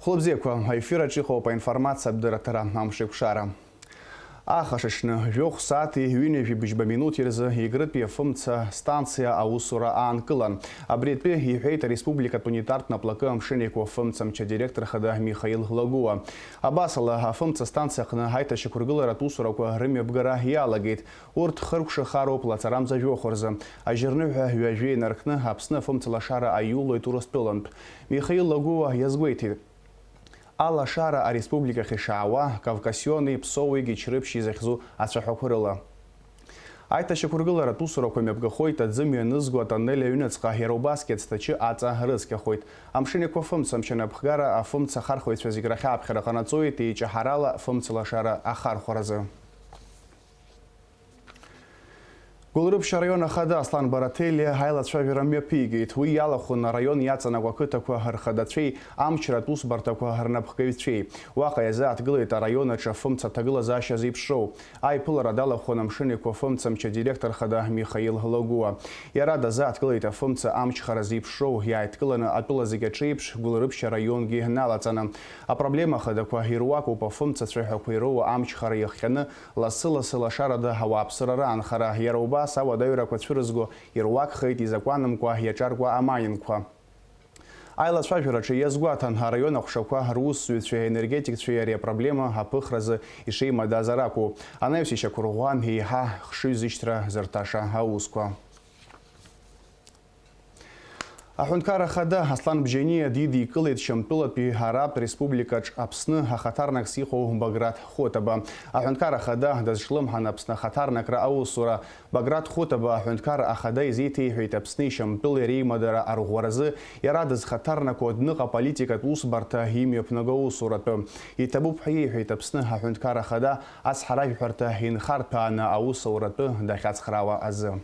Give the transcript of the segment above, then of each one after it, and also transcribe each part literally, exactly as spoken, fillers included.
Хәылбзиақәа, аефир аҿы иҟоуп аинформациатә дырраҭара «Амшеикәшара». Ахашаҽны, жәохә сааҭи ҩынҩажәи быжьба минуҭи рзы Егрытәи афымца станциа аусура аанкылан. Абри атәы иҳәеит ареспубликатә унитартә наплакы амшын еиқәа афымца мчы адиректор хада Михаил Лагәыуа. Абасала, афымца станциа аҟны аиҭашьақәыргыларатә усурақәа рымҩаԥгара иалагеит. Урҭ хыркәшахароуп лаҵарамза жәохә рзы. Ажьырныҳәа ҩажәа инаркны Аԥсны афымца лашара аиулоит Урыстәылантә. Михаил Лагәыуа иазгәеиҭеит. Алашара ареспубликахь ишаауа, Кавкасиони Ԥсоуи Гечрыԥшьи захьӡу ацәаҳәақәа рыла. Аиҭашьақәыргыларатә усурақәа мҩаԥгахоит аӡы мҩанызго атоннель аҩныҵҟа, иара убасгьы ацҭачы аҵа рыцқьахоит. Амшын еиқәа афымца мчы анапхгара афымца ахархәаҩцәа зегь рахь ааԥхьара ҟанаҵоит еиҷаҳарала фымца лашара ахархәаразы. Гәылрыԥшь араион ахада Аслан Бараҭелиа аилацәажәара мҩаԥигеит. Уи иалахәын араион иаҵанакуа ақыҭақәа рхадацәеи амчратә усбарҭақәа рнапхгаҩцәеи. Уаҟа иазааҭгылеит араион аҿы афымца аҭагылазаашьа зеиԥшроу. Аиԥылара далахәын амшын еиқәа афымца мчы адиректор хада Михаил Лагәыуа. Иара дазааҭгылеит афымца амчхара зеиԥшроу, иааидкыланы атәыла зегь аҿеиԥш Гәылрыԥшь араионгьы налаҵаны. Апроблема хадақәа ируакуп афымца цәаҳәақәа ироуа амчхара иахҟьаны, лассы-лассы лашарада ауааԥсыра раанхара, иара убас ауадаҩрақәа цәырызго ируакхеит изакәанымкәа иаҿаркуа амаинқәа. Аилацәажәараҿы иазгәаҭан, араион аҟәшақәа русзуҩцәеи аенергетикцәеи ари апроблема аԥыхразы ишеимадаз аракәу, анаҩс ишьақәырӷәӷәан еиҳа хшыҩзышьҭра зырҭаша аусқәа. Аҳәынҭқар ахада Аслан Бжьаниа дидикылеит Шьамтәылатәи Арабтә Республикаҿ Аԥсны ахаҭарнакс иҟоу Баграт Хотаба. Аҳәынҭқар ахада дазҿлымҳан Аԥсны ахаҭарнакра аусура. Баграт Хотаба аҳәынҭқар ахада изеиҭеиҳәеит Аԥсни Шьамтәылеи реимадара арӷәӷәаразы иара дызхаҭарнакуа адәныҟа политикатә усбарҭа имҩаԥнаго аусуратәы. Иҭабуп ҳәа иеиҳәеит Аԥсны аҳәынҭқар ахада ацҳаражәҳәарҭа инхарҭәааны аусуратәы дахьацхраауа азы.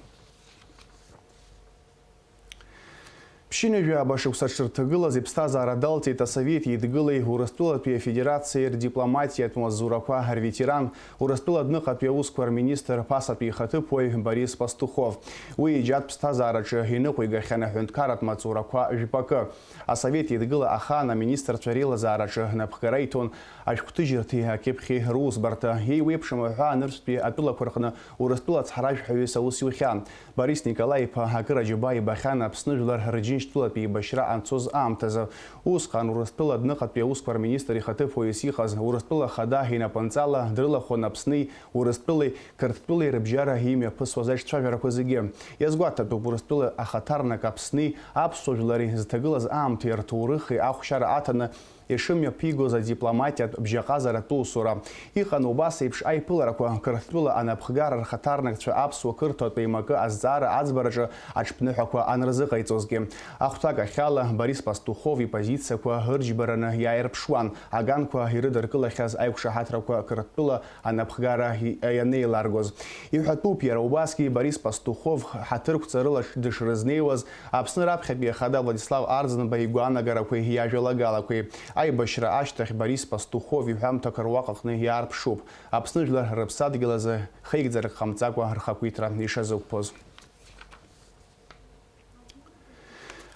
Ԥшьынҩажәи ааба шықәса дшырҭагылаз иԥсҭазаара далҵит Асовет Еидгылеи Урыстәылатәи Афедерациеи рдипломатиатә маҵзурақәа рветеран, Урыстәыла адәныҟатәи аусқәа рминистр ԥасатәи ихаҭыԥуаҩ Борис Пастухов. Уи иџьатә ԥсҭазаараҿы иныҟәигахьан аҳәынҭқарратә маҵзурақәа жәпакы. Асовет Еидгыла ахаан аминистрцәа реилазаараҿы напхгара иҭон ашәҟәҭыжьырҭеи акьыԥхьи русбарҭа. Еиуеиԥшым аҳәаа нырцәтәи атәылақәа рҟны Урыстәыла ацҳаражәҳәаҩыс аус иухьан. Борис Николаи-иԥа акыр аџьаба ибахьан Аԥсны жәлар рџьынџьтәылатә еибашьра анцоз аамҭазы. Усҟан Урыстәыла адәныҟатәи аусқәа рминистр ихаҭыԥуаҩыс иҟаз Урыстәыла Ахада инапынҵала дрылахәын Аԥсни Урыстәылеи Қырҭтәылеи рыбжьара имҩаԥысуаз аиҿцәажәарақәа зегьы. Иазгәаҭатәуп, Урыстәыла ахаҭарнак Аԥсни аԥсуа жәлари зҭагылаз аамҭеи рҭоурыхи ахәшьара аҭаны ишымҩаԥигоз адипломатиатә бжьаҟазаратә усура. Иҟан убас еиԥш аиԥыларақәа, Қырҭтәыла анапхгара рхаҭарнакцәа аԥсуа-қырҭуатә еимакы азҵаара аӡбараҿы аҽԥныҳәақәа анрызыҟаиҵозгьы. Ахәҭак ахьала Борис Пастухов ипозициақәа ырџьбараны иааирԥшуан, аганқәа ирыдыркылахьаз аиқәшаҳаҭрақәа Қырҭтәыла анапхгара ианеиларгоз. Иҳәатәуп, иара убасгьы Борис Пастухов ҳаҭырқәҵарыла дышрызнеиуаз Аԥсны раԥхьатәи ахада Владислав Арӡынба игәаанагарақәеи иажәалагалақәеи. Аибашьра ашьҭахь Борис Пастухов иҳәамҭақәа руак аҟны иаарԥшуп, Аԥсны жәлар рыԥсадгьыл азы хеигӡарак ҟамҵакәа рхақәиҭра ишазықәԥоз.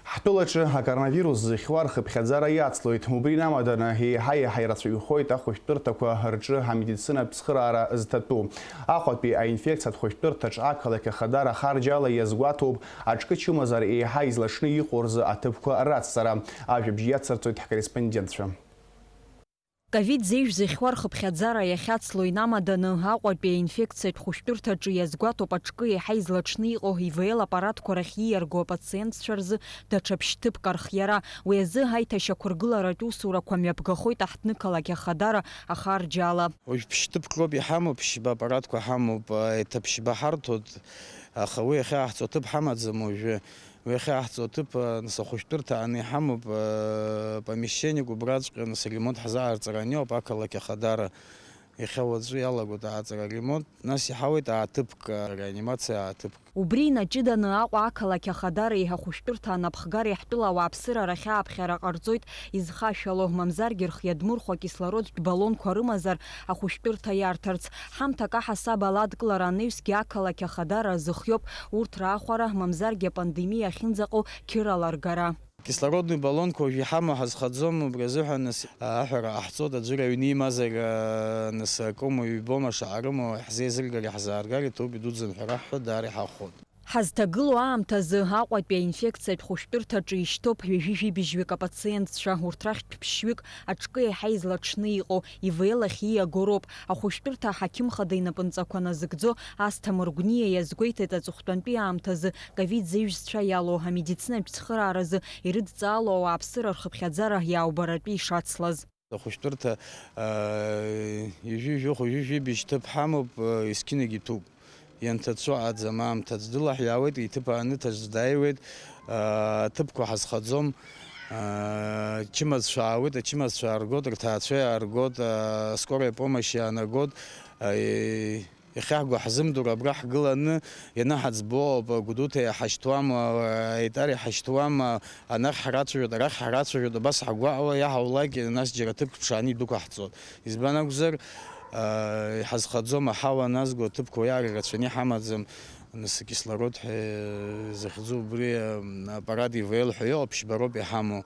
Ҳтәылаҿы акоронавирус зыхьуа рхыԥхьаӡара иацлоит. Убри инамаданы, еиҳа-еиҳа ирацәаҩхоит ахәышәтәырҭақәа рҿы амедицинатә цхыраара зҭатәу. Аҟәатәи аинфекциатә хәышәтәырҭаҿ ақалақь ахадара ахарџьала иазгәаҭоуп, аҿкы чымазар еиҳа излаҽны иҟоу рзы аҭыԥқәа рацҵара. Ажәабжь иацырҵоит ҳкорреспондентцәа. Ковид зеижә зыхьуа рхыԥхьаӡара иахьацло инамаданы, Аҟәатәи аинфекциатә хәышәтәырҭаҿы иазгәаҭоуп аҿкы еиҳа излаҽны иҟоу ИВЛ аппаратқәа рахь ииарго апациентцәа рзы даҽа ԥшьҭыԥк архиара. Уи азы аиҭашьақәыргыларатә усурақәа мҩаԥгахоит аҳҭнықалақь ахадара ахарџьала. Уажә ԥшьҭыԥк роуп иҳамоу, ԥшьба аппаратқәа ҳамоуп, еиҭа ԥшьба ҳарҭоит, аха уи иахьааҳҵо аҭыԥ ҳамаӡам уажәы. Уи иахьааҳҵо аҭыԥ, нас, ахәышәтәырҭа ааны иҳамоуп, э, помещениек убраҵәҟьа, нас, аремонт ҳзааирҵар аниоуп, ақалақь ахадара. Иахьа уаҵәы иалагоит ааҵра аремонт, нас иҳауеит ааҭыԥк, э, реанимациа ааҭыԥк. Убри инаҷыданы Аҟәа ақалақь ахадара еиҳа ахәышәтәырҭа анапхгареи ҳтәыла ауааԥсыра рахь ааԥхьара ҟарҵоит изхашәало, мамзаргьы рхы иадмырхәо акислородтә баллонқәа рымазар, ахәышәтәырҭа иарҭарц. Ҳамҭак аҳасабала адкылара анаҩсгьы ақалақь ахадара азыхиоуп урҭ раахәара, мамзаргьы апандемиа ахьынӡаҟоу қьырала ргара. Кислородный баллонқәа уажә иҳамоу ҳазхаӡом, убри азыҳәан нас аҳәара ҟаҳҵоит, аӡәыр аҩны имазар, нас акома ҩбома шаҟа рымоу ҳзеизыргар иаҳзааргар иҭоуп, идуӡӡан ҳәа раҳҳәо, даара иҳахәот. Ҳазҭагылоу аамҭазы Аҟәатәи аинфекциатә хәышәтәырҭаҿы ишьҭоуп ҩажәи жәибжьҩык апациентцәа, урҭ рахьтә ԥшьҩык аҿкы еиҳа излаҽны иҟоу, ИВЛ ахь ииаго роуп. Ахәышәтәырҭа аҳақьым хада инапынҵақәа назыгӡо Асҭамыр Гәниа иазгәеиҭеит, аҵыхәтәантәи аамҭазы ковид зеижәзцәа иалоу амедицинатә цхырааразы ирыдҵаало ауааԥсыра рхыԥхьаӡара иаубаратәы ишацлаз. Ахәышәтәырҭа, аа, ҩажәи жәохә, ҩажәи жәибжь ҭыԥ ҳамоуп, аа, есқьынагь иҭәуп. Ианҭацәу аӡам, аамҭа аӡә дылаҳәаауеит, иҭыԥ ааны ҭаӡә дааиуеит, аа, аҭыԥқәа ҳазхаӡом, аа, ачымазцәа аауеит, ачымазцәа ааргоит, рҭаацәа иааргоит, аа, скорая помощь иаанагоит, аа, Иахьа ҳгәы ҳзымдыруа абра ҳгыланы ианаҳаӡбо ауп, Гәдоуҭа иҳашьҭуама, Аитар иҳашьҭуама, анахь ҳрацәажәоит, арахь ҳрацәажәоит, абас ҳгәаҟуа иаҳаулак, нас џьара ҭыԥк ԥшааны идәықәаҳҵоит. Избан акәзар, аа, иҳазхаӡом аҳауа назго аҭыԥқәа уиаара рацәаны иҳамаӡам, нас акислород ҳәа захьӡу убри, аппарат ИВЛ ҳәа иҟоуп, ԥшьба роуп иҳамоу.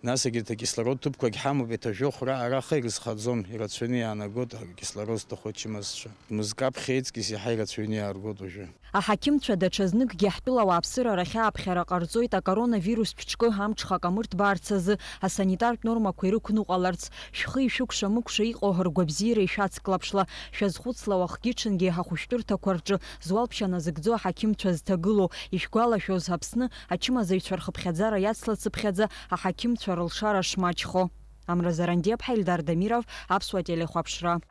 Нас егьырҭ акислород ҭыԥқәагь ҳамоуп, еиҭа жәохә раҟара аха ирызхаӡом, ирацәаҩны иаанагоит акислород зҭаху ачымазцәа. Мызкы аԥхьа еиҵкьыс иаҳа ирацәаҩны иааргоит уажәы. Аҳақьымцәа даҽазныкгьы ҳтәыла ауааԥсыра арахь ааԥхьара ҟарҵоит, акоронавирустә ҿкы амҽхак амырҭбаарц азы, асанитартә нормақәа ирықәныҟәаларц, шәхы ишәыкәша-мыкәша иҟоу ргәабзиара ишәацклаԥшла, шәазхәыцла уахгьы-ҽынгьы ахәышәтәырҭақәа рҿы зуалԥшьа назыгӡо аҳақьымцәа зҭагылоу, ишәгәалашәоз Аԥсны ачымазаҩцәа рхыԥхьаӡара иацлацыԥхьаӡа аҳақьымцәа рылшара шмаҷхо. Амра Зарандиаԥҳа, Ельдар Дамиров, Аԥсуа телехәаԥшра.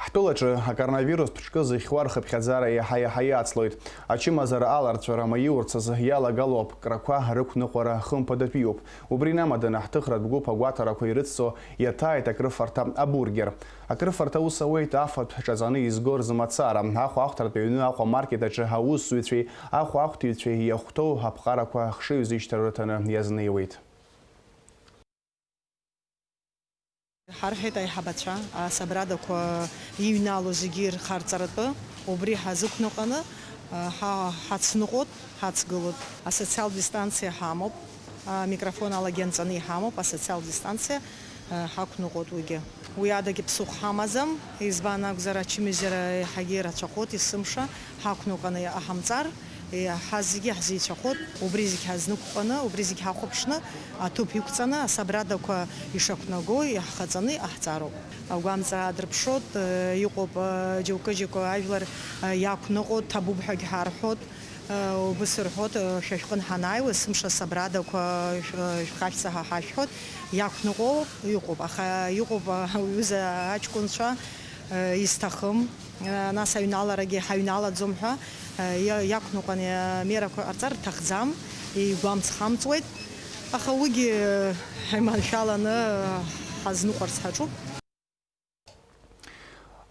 Ҳтәылаҿы акоронавирустә ҿкы зыхьуа рхыԥхьаӡара иаҳа-иаҳа иацлоит. Ачымазара аларҵәара маиурц азы иалагало аԥкрақәа рықәныҟәара хымԥадатәиуп. Убри инамаданы ҳҭыхратә гәыԥ агәаҭарақәа ирыцҵо иаҭааит акрыфарҭа «Абургер». Акрыфарҭа аус ауеит афатә ҿаҵаны изго рзымацара. Ахәаахәҭратә ҩны Аҟәа маркет аҿы аусзуҩцәеи ахәаахәҭыҩцәеи иахәҭоу аԥҟарақәа хшыҩзышьҭра рыҭаны иазнеиуеит. Ҳарҳәеит аиҳабацәа, асабрадақәа иҩналоу зегьы ирхарҵаратәы, убри ҳазықәныҟәаны, ҳа-, ҳацныҟәоит, ҳацгылоит. Асоциалтә дистанциа ҳамоуп, амикрофон алагьы анҵаны иҳамоуп, асоциалтә дистанциа ҳақәныҟәоит уигьы. Уи адагьы ԥсыхәа ҳамаӡам, избан акәзар, ачымазара еиҳагьы ирацәахоит, есымша ҳақәныҟәаны иҟаҳамҵар, ҳа зегьы ҳзеицәахоит, убри зегь ҳазнықәҟәаны, убри зегь ҳахәаԥшны, аҭыԥ иқәҵаны, асабрадақәа ишақәнаго иаҳхаҵаны иҟаҳҵароуп. Агәамҵра аадырԥшроит, иҟоуп, џьоукы-џьоукы ажәлар иақәныҟәоит, ҭабуп ҳәагьы ҳарҳәоит. Убыс рҳәоит, шәа шәҟын ҳанааиуа, есымша асабрадақәа шәхашәҵа ҳәа ҳашәҳәоит, иақәныҟәо иҟоуп, аха иҟоуп, уҩыза аҷкәынцәа, изҭахым, нас аҩналарагьы ҳаҩналаӡом ҳәа, иа-, иақәныҟәан, мерақәа ҟарҵар рҭахӡам, игәамҵ-хамҵуеит, аха уигьы ҳаиманшәаланы ҳазныҟәарц ҳаҿуп.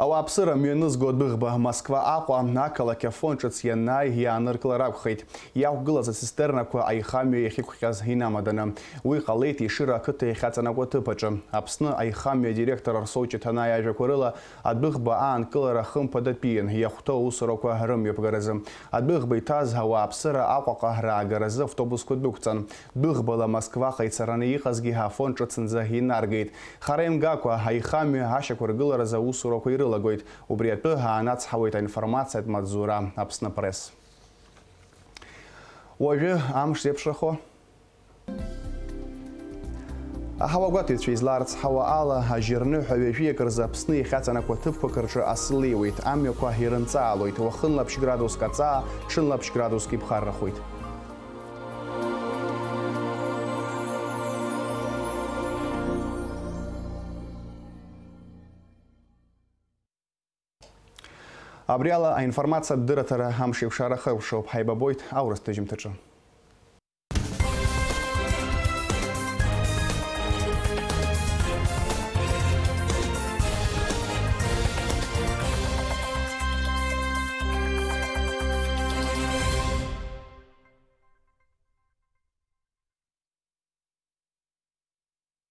Ауааԥсыра мҩанызго адәыӷба Москва-Аҟәа ақалақь Афон ҿыц ианааи иааныркылар акәхеит. Иақәгылаз ацистернақәа аихамҩа иахьықәҟьаз инамаданы. Уи ҟалеит Ешыра ақыҭа иахьаҵанакуа аҭыԥ аҿы. Аԥсны аихамҩа адиректор Арсоу Ҷыҭанаа иажәақәа рыла, адәыӷба аанкылара хымԥадатәиин, иахәҭоу аусурақәа рымҩаԥгаразы. Адәыӷба иҭаз ауааԥсыра Аҟәаҟа раагаразы автобусқәа дәықәҵан. Дәыӷбала Москваҟа ицараны иҟазгьы Афон ҿыцынӡа инаргеит. Хара имгакәа, аихамҩа ашьақәыргыларазы аусурақәа ирылагоит. Убри атәы аанацҳауеит аинформациатә маҵзура Аԥсны Пресс. Уажәы амш зеиԥшрахо. Аҳауагәаҭаҩцәа излаарыцҳауа ала, ажьырныҳәа ҩажәиак рзы Аԥсны иахьаҵанакуа ҭыԥқәак рҿы асы леиуеит, амҩақәа ирынҵаалоит, уахынла ԥшь градуск аҵаа, ҽынла ԥшь градуск иԥхаррахоит. Абри ала аинформациатә дырраҭара амшеиқәшара хыркәшоуп. Ҳаибабоит аурыс ҭыжьымҭаҿы.